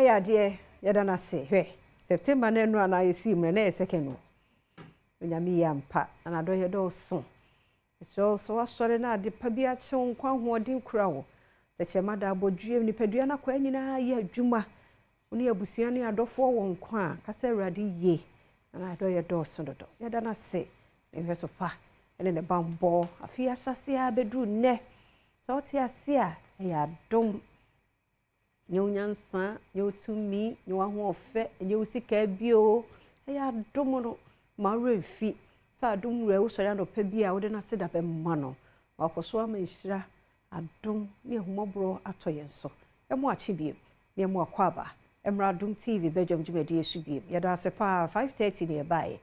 Ayɛ adeɛ, yɛda no ase. Hwɛ, September no ɛno anaa yɛsii mu no, na ɛyɛ second o. Onyame yie ampa, na n'adɔyɛ dɔɔso. Mesrɛ wo sɛ woasɔre na ade pa bi akye wo, nkwa ahoɔden kura wo. Tɛkyerɛma da abɔdwiem, nipadua no akwaa nyinaa yɛ adwuma. Wo ne abusua ne adɔfoɔ wɔ nkwa a, ka sɛ Awurade ye, na n'adɔyɛ dɔɔso dodo. Yɛda no ase, ne nhwɛso pa ne ne bammɔ. Afe yi ahyɛaseɛ ara bɛduru nnɛ. Sɛ wote ase a, ɛyɛ adom. Nyɛ wo nyansa, nyɛ wo tumi, nyɛ w'ahoɔfɛ, nyɛ wo sika bio. Ɛyɛ adom no. Ma wo werɛ mfi sɛ adom wura wosɔre anɔpa bi a wode n'aseda bɛma no. Wakɔ so ama nhyira, adom ne ahummɔborɔ atɔ yɛn so. Ɛmo akye biem ne ɛmo akwaaba. Ɛmmra Adom TV badwam dwumadie so biem. Yɛda ase paa, 5:30 ne yɛbaeɛ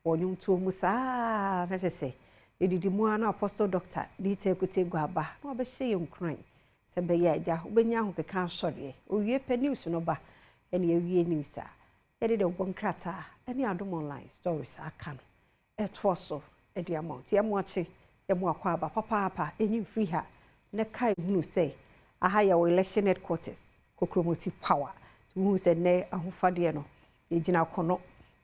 wɔ nnwomtoɔ mu saa na kyerɛ sɛ yɛdidi mu ara na Apostle Doctor Nita Akutey Guaba na wabɛhyɛ yɛn nkuran sɛ ɛbɛyɛ a agya wobɛnya ahokeka asɔreɛ. Owie pɛ news no ba ɛne yɛwie news a yɛde dawubɔ nkrataa ɛne Adom Online stories aka no ɛtoa so de ama wo. Nti yɛmo akye, yɛmo akwaaba papaapa, ɛnyi mfiri ha na kae hunu sɛ aha yɛ wo election headquarters, Kokromoti power. Nti wohu sɛ nnɛ ahofadeɛ no yɛgyina akono,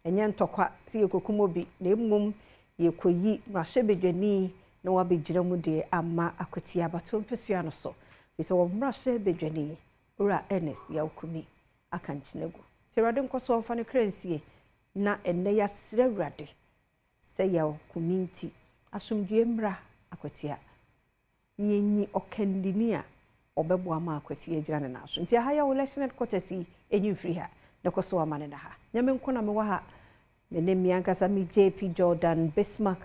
ɛnyɛ ntɔkwa sɛ yɛkɔkum obi na mmom yɛkɔyi mmarahyɛbadwani na wabɛgyina mu de ama Akwatia abatoɔ mpasua no so. Firi sɛ wɔ mmarahyɛbadwani Owura Ernest Yaw Kumi aka nkyene agu. Nti Awurade nkɔ so mfa ne kra nsie na ɛnnɛ yɛasrɛ Awurade sɛ Yaw Kumi nti asomdwoeɛ mmra Akwatia na yɛnyi ɔkandini a ɔbɛboa ma Akwatia agyina ne nan so. Nti aha yɛ wo election headquarters yi, ɛnyi mfiri ha na kɔ so ama ne na ha. Nyame nko na mewɔ ha. Me ne me ankasa me JP Jordan Bismarck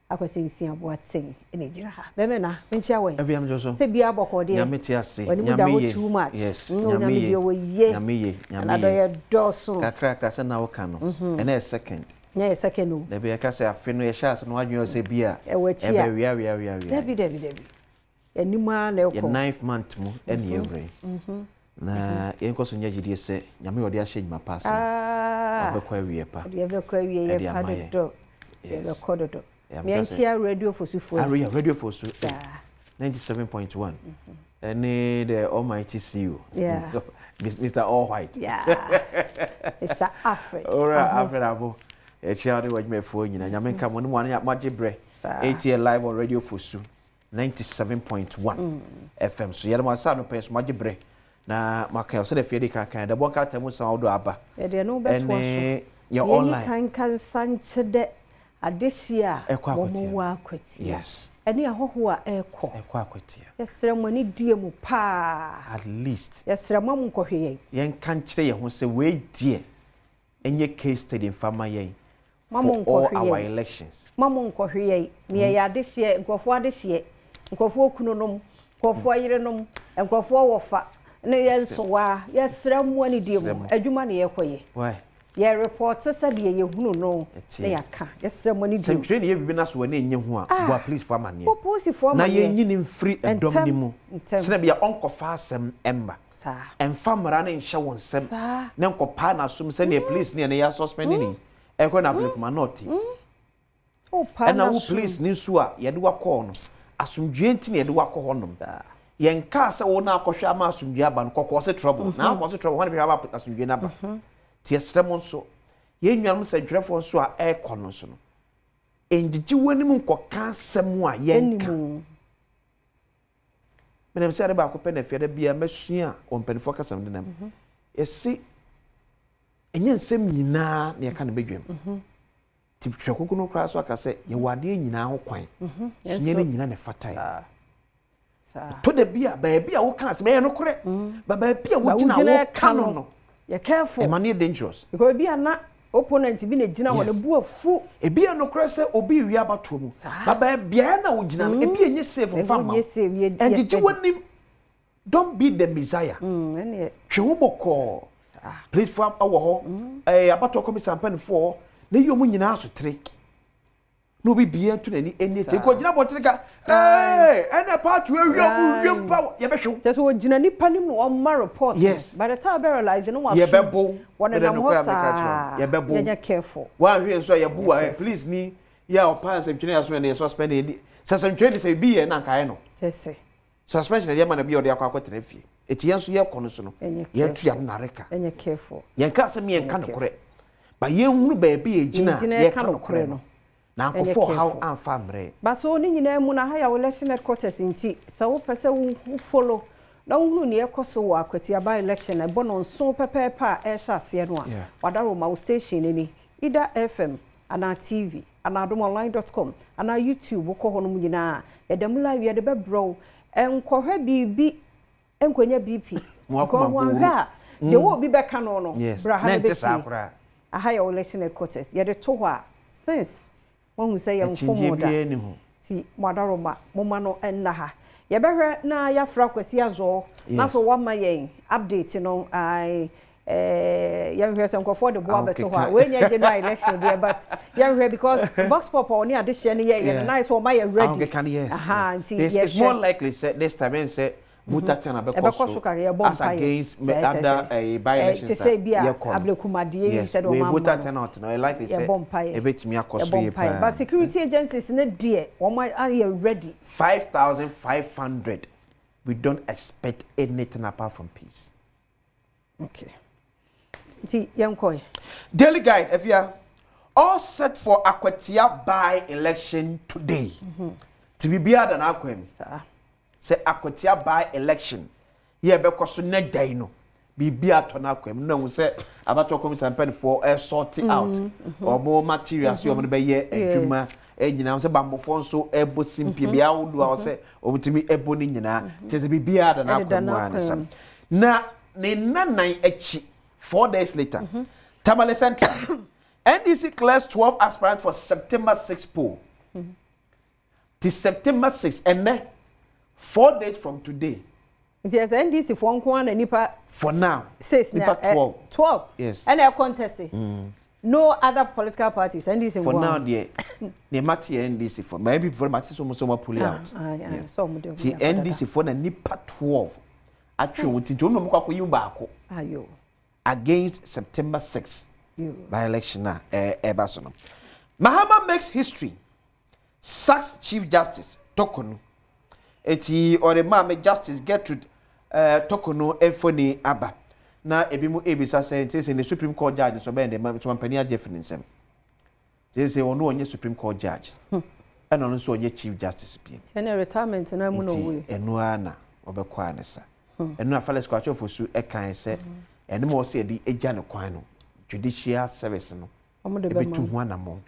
Akwasi Nsia Boateng na ɛgyina ha. Bɛmɛ na menkyia wɔ yi. Afei am so. Sɛ bia bɔkɔ deɛ. Nyame te ase. W'anim da Nyame hɔ ye. too much. Yes. Nyame Nyame ye. deɛ ɔwɔ ye. Nyame ye. Nyame Na ye. dɔyɛ dɔɔso. Kakra kakra sɛ na woka no. Ɛnɛ yɛ second. Na yɛ second o. Dabi yɛka sɛ afe no yɛhyɛ ase no w'adwene yɛ sɛ bi a Ɛwɔ akyi a. ɛbɛ wia wia wia wia. Dabi dabi dabi. Anim ara na Yɛ ɛkɔ. ninth month mu ɛne yɛwura yi. Na yɛnkɔ so nyɛ gyidie sɛ Nyame a ɔde ahyɛ nnwuma pa ase no, Ah. ɔbɛkɔ awie pa. Ɔde ɛbɛkɔ awie Ɛde yɛ pa ama yɛn. dodo. Yes. Yɛbɛkɔ dodo. Yeah, meka sɛ- Meɛnkyia Radio Fosufoɔ. Aria Radio Fosu. Saa. 97.1. Ɛne the almighty CEO. Yeah. Mr. All White. Yeah. Mr. Alfred. Owura Abo. Alfred Abo. Ɛkyia wo ne w'adwumayɛfoɔ nyinaa. Nyame nka mo ne mo ano moagye berɛ. Saa. ATL live on Radio Fosu 97.1 FM so. Yɛde mo asa anɔpa yi so moagye berɛ. Na moaka sɛdeɛ afei de kan kan dɛbɔ nkrataa mu san ahodoɔ aba. Yɛde ɛno bɛtoa so. Ɛne yɛ Yɛni online. kankan nsa nkyɛ adehye a Ɛkɔ wɔn Akwatia. wɔ Akwatia. Yes. Ɛne ahɔhoɔ a ɛrekɔ. Ɛkɔ Akwatia. Yɛsrɛ mo ani die mu paa. At least. Yɛsrɛ mo mo nkɔhwɛ yɛn. Yɛnka nkyerɛ yɛn ho sɛ wei deɛ ɛnyɛ case study mfa ma yɛn Ma for mo all nkɔhwɛ our yɛn. elections. Ma mo nkɔhwɛ yɛn. Ne yɛyɛ adehyeɛ, nkurɔfoɔ adehyeɛ, nkurɔfoɔ kununom, nkurɔfoɔ yerenom, nkurɔfoɔ wɔfa ne yɛn nso waa. Yɛsrɛ mo ani die mu. Srɛ mo. Adwuma ne yɛkɔ yɛ. Why? Yɛ report sɛdeɛ yɛhunu no Ɛteɛ. na yɛaka. Yɛsrɛ mo ani die Sɛ mu. ntwerɛ ne yɛ biribi na so w'ani nye ho a, Ah. boa police fo amanneɛ. Bɔ polisifoɔ Na amanneɛ. yɛnyi ne mfiri ɛdɔm Ntɛm, ne mu. ntɛm. Sɛnɛ bia ɔnkɔfa asɛm ɛmba. Saa. Ɛmfa mmara ne nhyɛ wo nsɛm. Saa. Ne nkɔpaa n'asom sɛdeɛ police ne ɛne yɛ suspend ne ɛkɔ na Ablekuma North. Wopa Ɛna wo n'asom. police ne nso a yɛde wakɔɔ no, asomdwie nti na yɛde wakɔ hɔnom. Saa. Yɛnkaa sɛ wo na akɔhwɛ ama asomdwie aba no, kɔkɔɔ se trouble. Na akɔɔ se trouble, hɔ ne bɛhwɛ ama asomdwie no aba. Nti yɛsrɛ mo nso, yɛn nuanom sɛntwerɛfoɔ nso a ɛrekɔ no nso no, ɛngyegye w'anim nkɔka asɛm a yɛnka. Ɛnim. Menim sɛ ade baako pɛ na afie da bia mɛsua wɔ mpanimfoɔ kasa mu denam. Yɛse ɛnyɛ nsɛm nyinaa na yɛka no badwam. Nti twerɛ kronkron no koraa so aka sɛ yɛwɔ adeɛ nyinaa ho kwan. So nyɛ no nyinaa na ɛfata yɛ. Saa. Tɔ da bi a baabi a woka asɛm ɛyɛ nokorɛ. Ba baabi a Ba wogyina a wogyina woka ɛka no no, no, Yɛ careful. ɛma no yɛ dangerous. Because ebi a na opponent bi na gyina hɔ Yes. ne bu afu. Ebi yɛ nokorɛ sɛ obi wie abatoɔ mu. Saa. Ba baabiara na wogyina no, ebi ɛnyɛ safe mfa Ɛhɔ mma nyɛ wo. safe, yɛ Ɛngyegye steady. w'anim. Don't be the messiah. Ɛneɛ. Twe ho bɔkɔɔ. Saa. Policefoɔ wɔ hɔ. Ɛɛ abatoɔ kɔmisa mpanimfoɔ wɔ hɔ. Na eyi wɔn nyinaa so tere. Na obi bia nto n'ani ani akyire. Nkɔ gyina abɔnten ka, "Ee, ɛna party awie ɔmo wie mpa yɛbɛhwɛ wo." Kyerɛ sɛ wɔgyina nipa nim na wɔma report. Yes. By the time bɛ realize no waso. Yɛbɛbo. Wɔnenam Mede hɔ nokorɛ a meka kyerɛ saa. wo. Yɛbɛbo. Yɛnyɛ careful. Woahwɛ nso a yɛbu a police ni yɛ a ɔpa nsɛmtwerɛ yɛ so ɛna yɛ suspend yɛ di. Sɛ nsɛmtwerɛ de sɛ ebi yɛ na nkaeɛ no. Kyerɛ sɛ. Suspension yɛ ma na bi a ɔde akɔ akɔtena fie. Eti yɛn nso yɛkɔ no so no, yɛtu yɛn nareka. Ɛnyɛ careful. Yɛn ka asɛm, yɛn ka nokorɛ ba, yɛnhunu baabi yɛgyina yɛka nokorɛ no na nkɔfoɔ haw amfa mmerɛ. Baso ne nyinaa mu na ha yɛ election headquarters, nti sɛ wopɛ sɛ wo follow na wohunu nea ɛkɔ so wɔ Akwatia by election ɛbɔ no nso pɛpɛɛpɛ a ɛhyɛ aseɛ no a, wadaro ma wo station ni, either FM anaa TV anaa adomonline.com anaa YouTube. Wokɔ hɔ nom nyinaa, yɛda mu live, yɛde bɛbrɛ wo. Nkɔhwɛ biribi nkɔnya BP because wɔnhwɛ a, deɛ wɔ obi bɛka no, bra ha na bɛtie. Aha yɛ election headquarters, yɛde to hɔ a since wɔn sɛ yɛn mfom da ti mo adaroma mo ma no nna ha. Yɛbɛhwɛ na yɛafra Kwasi Azɔ na afei wɔama yɛn update no. Ae, yɛnhwɛ sɛ nkurɔfoɔ de boa bɛto hɔ a, wei nyɛ general election deɛ, but yɛnhwɛ because vox pop a ɔne adehyɛ no yɛ no nice, ɔma yɛ ready. Aha, nti it's more likely sɛ this time ɛn sɛ voter turn abɛkɔ so as against other by elections. Te sɛ bi a ablekumadeɛ yi sɛ de ɔma voter turnout no, likely sɛ ebetumi akɔ so yie paa. But security agencies ne deɛ, wɔn ayɛ ready. 5,500. We don't expect anything apart from peace. Okay, nti yɛn kɔ. Daily Guide, Efia, all set for Akwatia by election today. Ti biribiara da n'akwan mu sɛ Akwatia by election yɛ bɛkɔ so ne dan no, biribi atɔ n'akwan mu na ohun sɛ abatoɔ kɔmisa mpanyinfoɔ ɛsort out ɔmo materials yɛ ɔmo de bɛyɛ adwuma nyinaa, sɛ bambɔfoɔ nso ɛbɔ simpie bea ahodoɔ a ɔsɛ ɔmo tumi ɛbɔ ne nyinaa, kyerɛ sɛ biribiara da n'akwan mu a ne sam. Na ne nnanan akyi, 4 days later, Tamale Central, NDC clears 12 aspirants for September 6 poll. Ti September 6, ɛnɛ, 4 days from today. Nti ɛsɛ NDC foɔ nko ara na nipa For now, six. Nipa 12. 12. Yes. Ɛna ɛ contest. No other political parties, NDC nko. For now deɛ, ne ma te yɛ NDC for, ma NPP for ma te so mo so mo pull out. Yes. Ti NDC for na nipa 12 atwe wɔn ti, nti wɔn na wɔn kɔ akɔ yi mu baako. Ayo. Against September 6 by election a ɛɛba so no. Mahama makes history, sacks Chief Justice Torkornoo. Eti ɔde maame Justice Gertrude Torkornoo efoni aba na ebi mu ebisa sɛ nti sɛ ne Supreme Court judge nso bɛyɛ ne ma nso mpanin agye fi ne nsam. Nti sɛ ɔno ɔnyɛ Supreme Court judge, ɛna ɔno nso ɔnyɛ Chief Justice bi. Ɛna retirement na mu na ɔwɔ yi. Nti ɛno ara na ɔbɛkɔ a ne sa. Ɛno a Felix Kwakye Ofosu ɛkan sɛ ɛno ma ɔsɛ yɛde agya ne kwan no, Judicial Service no ebi ho anammɔn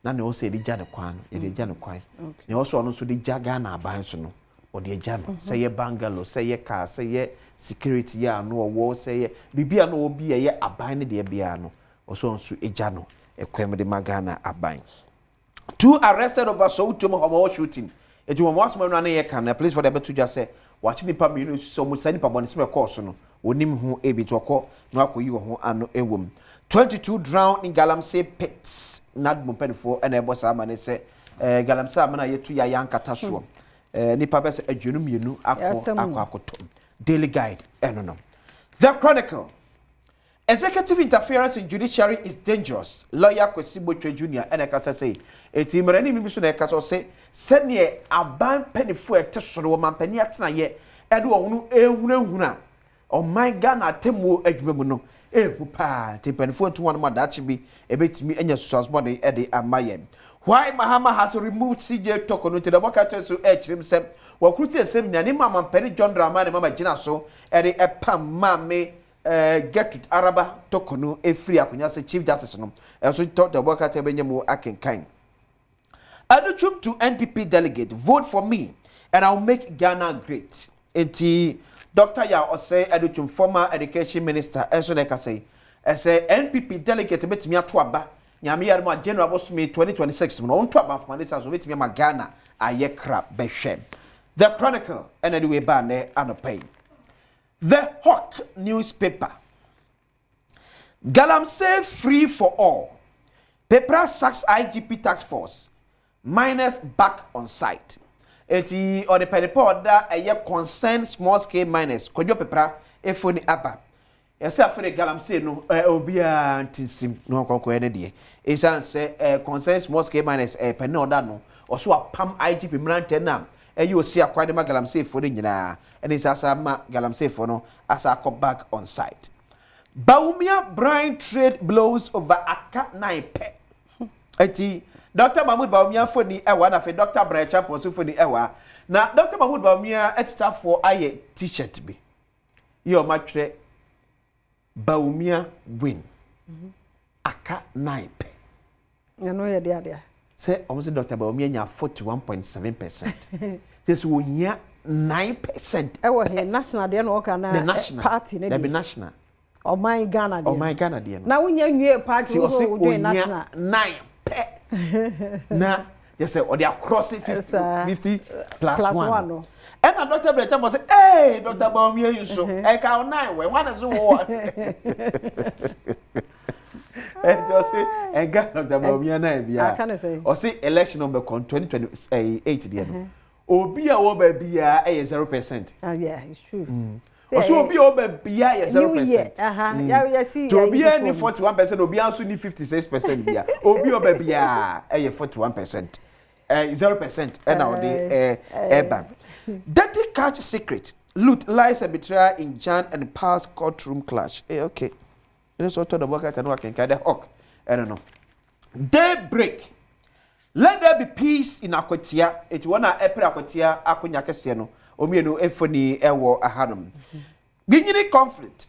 na nea ɔsɛ yɛde gya ne kwan no, yɛde gya ne kwan. Nea ɔsɛ ɔno nso de gya Ghana aban so no, ɔde agya no, sɛ yɛ bungalow, sɛ yɛ car, sɛ yɛ security yɛ ano ɔwɔ, sɛ yɛ biribi a no ɔwɔ bi a ɛyɛ aban ne deɛ biara no, ɔsɛ ɔno nso agya no ɛkwan mu de ma Ghana aban. Two arrested over Sowutuom Homowo shooting. Eti wɔn asoma no ano yɛ kan na police for de abɛto dwa sɛ wakye nipa mmienu sɛ wɔn sa nipa bɔne sɛ ɛkɔɔ so no, onim ho ebi nti ɔkɔ na wakɔyi wɔn ho ano. Ɛwɔ mu 22 drown in galamsey pits. NADMO mpanimfoɔ ɛna ɛbɔ saa ama ne sɛ galamsey amena yɛtu yɛ ayɛ ankata soɔ, nipa bɛ sɛ 22 akɔ akɔtɔ. Daily Guide ɛno no. The Chronicle, executive interference in judiciary is dangerous, lawyer Kwesi Botwe Junior ɛna ɛkasa sɛ eti mmerɛ bi so na ɛkasa ɔsɛ sɛneɛ aban mpanimfoɔ ɛte soro wɔ mampanin atenaeɛ ɛde wɔn ho ehunahuna ɔman Ghana atemmuo adwuma mu no, ehu paa, nti mpanimfoɔ nto wɔn mu adaakye bi ebetumi anya susuasomɔden ɛde ama yɛn. Why Mahama has removed CJ Torkornoo, nti dɛbɔ kata so ɛkyerɛ mu sɛ wɔkuru te nsɛm nyinaa ne maama mpanin John Dramani Mahama gyina so ɛde ɛpam maame Gertrude Araba Torkornoo efiri akonnwa sɛ Chief Justice no. Ɛnso tɔ dɛbɔ kata bɛnya mu akenkan. Adutwum to NPP delegate, "Vote for me and I will make Ghana great." Enti Dr. Yaw Osei Adutwum, former education minister, ɛnso na ɛkasa yi ɛsɛ NPP delegate bɛtumi ato aba Nyame yare mu a January abosome 2026 mu no, ɔnto aba mfoma ne sa so bɛtumi ama Ghana ayɛ kra bɛhwɛ. The Chronicle ɛna de wei baa nɛ anɔpa yi. The Hawk newspaper, galamsey free for all, Peprah sacks IGP task force, miners back on site. Eti ɔde pɛnipa ɔda ɛyɛ Concerned Small Scale Miners, Kwadwo Peprah efoni aba. Yɛsɛ afei galamsey no obiara nti nsim na ɔkɔkɔɛ ne deɛ, esan sɛ Concerned Small Scale Miners panin ɔda no ɔso apam IGP mmeranteɛ no a Ɛyɛ osi akwan de ma galamseyfoɔ no nyinaa ɛne nsa asa ma galamseyfoɔ no asa akɔ back on site. Bawumia brine trade blows over, aka 9 pɛ. Eti Dr Mahmood Bawumia foni ɛwɔ, na afei Dr Bryan Acheampong nso foni ɛwɔ. Na Dr Mahmood Bawumia akyitafoɔ ayɛ T-shirt bi yɛ ɔmo atwerɛ "Bawumia win, aka 9 pɛ". Ɛno yɛ de adeɛ. Sɛ ɔmo sɛ Dr Bawumia nya 41.7%, sɛ wɔhia 9%. Ɛwɔ he? National deɛ na ɔka na The national party ne dabi deɛ? National. Ɔman Ghana deɛ. Ɔman Ghana deɛ no. Na wonya nwie party ti wo ɔsi so wodwen national. Ohia 9 pɛ na yɛ sɛ ɔde across 50 Saa. 50 plus, Plus one one no. Ɛna Dr Bryan Acheampong sɛ, ee, Dr Bawumia yi nso ɛka o 9 wɛ wɔn na so wɔ ɛnti ɔsi ɛnka Dr Bawumia 9 bia. Aka ne sɛ? Ɔsi election on bɛkɔn 2028 deɛ no, obi a wɔ baabi a ɛyɛ 0%. Ah yeah, it's true. Ɔsi obi a wɔ baabi a yɛ zero New year percent. aha ya si. Nti obiara ni 41%, obiara nso ni 56% bia. Obi a ɔba biara ɛyɛ 41%, 0% ɛna ɔde ɛba. Dirty catch secret loot, lies and betrayal in Jan and past courtroom clash. Okay, ɛno nso ɔtɔ dɔbɔ kata no wakenka The Hawk ɛno no. Daybreak: "Let there be peace in Akwatia". Eti wɔn a ɛpere Akwatia akonnwa kɛseɛ no omienu efoni ɛwɔ ahanom. Gbinyiri conflict: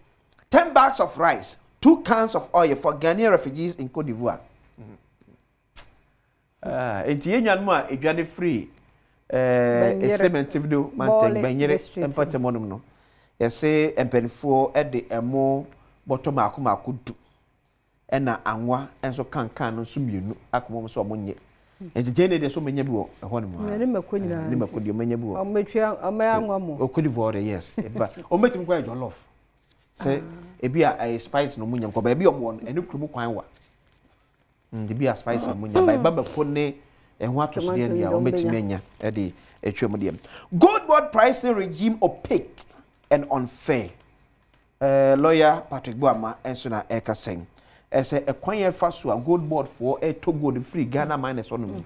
10 bags of rice, 2 cans of oil for Ghanaian refugees in Cote d'Ivoire. Ah, eti yɛn nuanom a edwane firi Bɛnyere. Esremɛntifdo mantan Bɔɔle Bɛnyere district. mpɔtam hɔnom no, yɛsɛ mpanimfoɔ ɛde ɛmo bɔtɔ maako maako 10 ɛna anwa nso kankan no nso mmienu akɔmɔ sɛ ɔmo nyɛ nti gye ne deɛ sɛ ɔmo nya bi wɔ ɛhɔ nom. Ne mako nyinaa. Ne mako deɛ ɔmo nya bi wɔ Ɔmo etua, ɔmo yɛ anwa mo. O Cote d'Ivoire de, yes, eba ɔmo bɛtumi kɔ ayɛ jollof sɛ ebi a ɛyɛ spice na ɔmo nya nkɔ baabi a ɔmo wɔ no, ɛne kurom kwan wa nti bi a spice na ɔmo nya ba ɛba mako ne ɛho atosodeɛ deɛ a ɔmo bɛtumi anya ɛde atwa mu deɛ. Gold Board pricing regime opaque and unfair. Lawyer Patrick Buama nso na ɛka sɛn ɛsɛ ɛkwan yɛn fa so a Gold Board foɔ ɛtɔ gold firi Ghana miners hɔ nom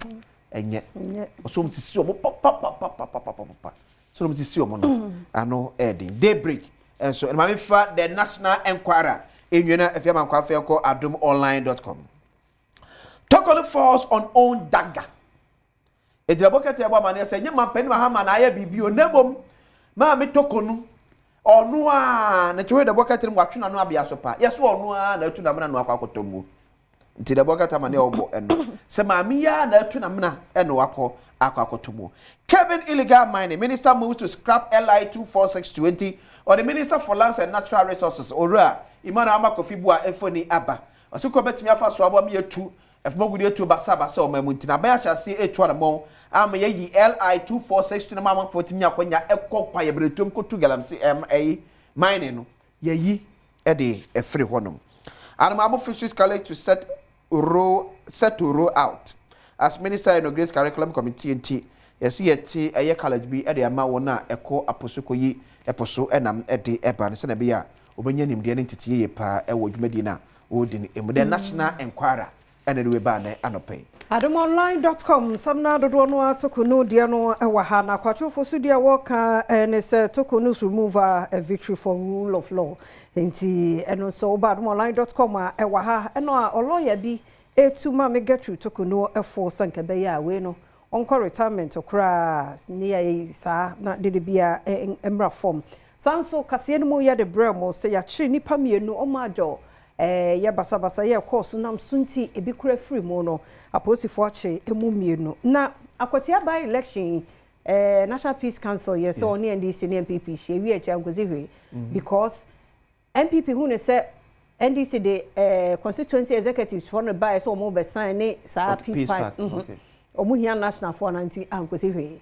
ɛnyɛ. Nyɛ. Ɔsɔ ɔmo sisi ɔmo papapapapapapa sɛ ɔmo sisi ɔmo no ano ɛɛden. Daybreak ɛnso ɛna maame fa The National Enquirer enwie na efi ama nkwa afɛ kɔ adomonline.com. Torkornoo falls on own dagger. Egyinabɔ kɛtɛ ɛbɔ amaneɛ sɛ nye mampanin Mahama na ayɛ biribi o, na mmom Maame Torkornoo ɔno a ne kyerɛ dɛbɔ kɛtɛ no watwe n'ano abea so pa yɛso ɔno a na atu n'amena no akɔ akɔtɔ mu. Nti dɛbɔ kɛtɛ amaneɛ ɔbɔ ɛno sɛ maame yi a na atu n'amena ɛna wakɔ akɔtɔ mu. Curbing illegal mining: minister moves to scrap LI 24620. Ɔde Minister for Lands and Natural Resources, Owura Emmanuel Armah-Kofi Buah efoni aba. Ɔsi kɔ bɛtumi afa so aboa mi etu ɛfumagudi etu basabasa ɔmo mu nti n'abɛn ahyɛ ase etu anamɔn ama yɛyi LI 2462 na maa amanfoɔ tumi akɔnya ɛkɔ kwaeɛbrɛtum kotu galamsey ɛyi mining no yɛyi ɛde ɛfiri hɔnom. Anomabo Fisheries College to set to roll out as minister inaugurates curriculum committee. Nti yɛsi yɛte ɛyɛ college bi ɛde ama wɔn a ɛkɔ apo so kɔyi ɛpo so ɛnam ɛde ɛba no sɛnɛ ɛbɛyɛ a wɔbɛnya nimdeɛ ne ntete yie paa ɛwɔ dwumadie no a wɔredi no emu. The National Enquirer ɛna de weba ne anɔpɛ yi. adomonline.com nsɛm no dodoɔ no a Torkornoo deɛ no wɔ ha na akwatwofo so deɛ wɔka ne sɛ Torkornoo's removal, a victory for rule of law. Nti ɛno nso woba adomonline.com a ɛwɔ ha. Ɛno a ɔlɔya bi ɛtu ma me Gertrude Torkornoo ɛfo sɛ nka ɛbɛyɛ a wei no ɔnkɔ retirement koraa ne yɛ saa na dede bia mmra fam. Saa nso kaseɛ no mu yɛde brɛ mo sɛ yɛakyere nnipa mmienu ɔmo adwɔ yɛ basabasa yɛ kɔɔ so nam so nti ebi kura firi mu no, apolisifoɔ akye emu mmienu. Na Akwatia by election, National Peace Council yɛ sɛ ɔne NDC ne NPP hyia ewi akyi ankosi hwee because NPP hu ne sɛ NDC de constituency executives foɔ no ba yɛ sɛ wɔn bɛ sign ne saa peace pact. Wɔn hia national foɔ na nti ankosi hwee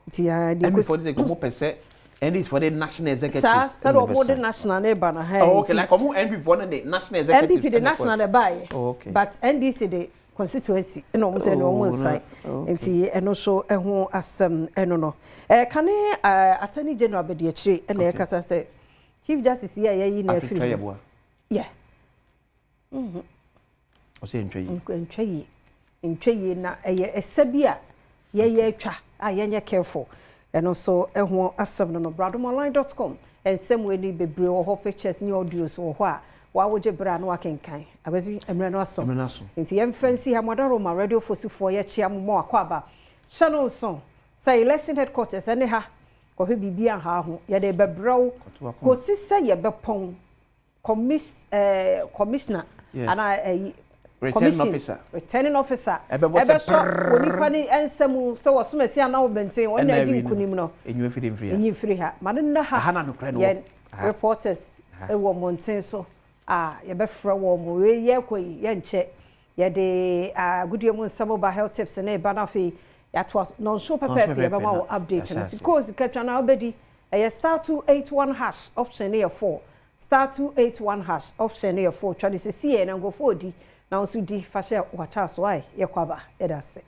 nti deɛ NPP foɔ de sɛ wɔn pɛ sɛ NDC for the national executives. Saa sɛdeɛ ɔmo de national ne ba na ha. Oh, okay, like ɔmo NPP for the national executives. NPP de national ne ba yɛ. Oh, okay. But NDC de constituency ɛna ɔmo sɛ ɛna ɔmo nsan nti ɛno nso ɛho asɛm ɛno no kane Attorney General bɛdi akyire ɛna ɛkasa sɛ Chief Justice yi a yɛyi na afiri mu. Yeah. Ɔsɛ ntwa yi. Ntwa yi, ntwa yi na ɛyɛ ɛsɛ bi a yɛyɛ atwa a yɛnyɛ careful. Ɛno nso ɛho asɛm no bradomonline.com. Nsɛm wei ni bebree wɔ hɔ, pictures ne audios wɔ hɔ a wawogye berɛ a na wakenkan. Akwasi, mmerɛ no aso. Mmerɛ no aso. Nti yɛmfa nsi ha. Mɔdaroma radio fosifoɔ, yɛkyia mo ma wakɔ aba. Hyɛ no nso sɛ election headquarters ɛne ha kɔhwɛ biribi aha ho, yɛde bɛbrɛ wo kɔsi sɛ yɛbɛpɔn commissioner anaa ɛyi returning officer. Returning officer ɛbɛbɔ sɛ ɛbɛsɔ onipa ne nsɛm sɛ wɔsom asi anaa wɔbɛnten wɔn na adi nkunim no. Enyiwa firi mfiri ha. Enyi firi ha ma ne nna ha. Aha na nokorɛ no wɔ. Yɛn reporters ɛwɔ mmɔnten so a yɛbɛfrɛ wɔn mo. Wei yɛkɔ yi, yɛnkyɛ yɛde agodie mu nsɛm ba, health tips ne ba no. Afei yɛatoa so nɔnso pɛpɛɛpɛ, yɛbɛma wɔ update no. Sika o, sika twa na wobɛdi, ɛyɛ *281#, option ne yɛ 4, *281#, option ne yɛ 4. Twa ne sisi yɛ na nkurɔfoɔ di na nso di fa hyɛ wata so. Ayɛ yɛkɔ aba, yɛda ase.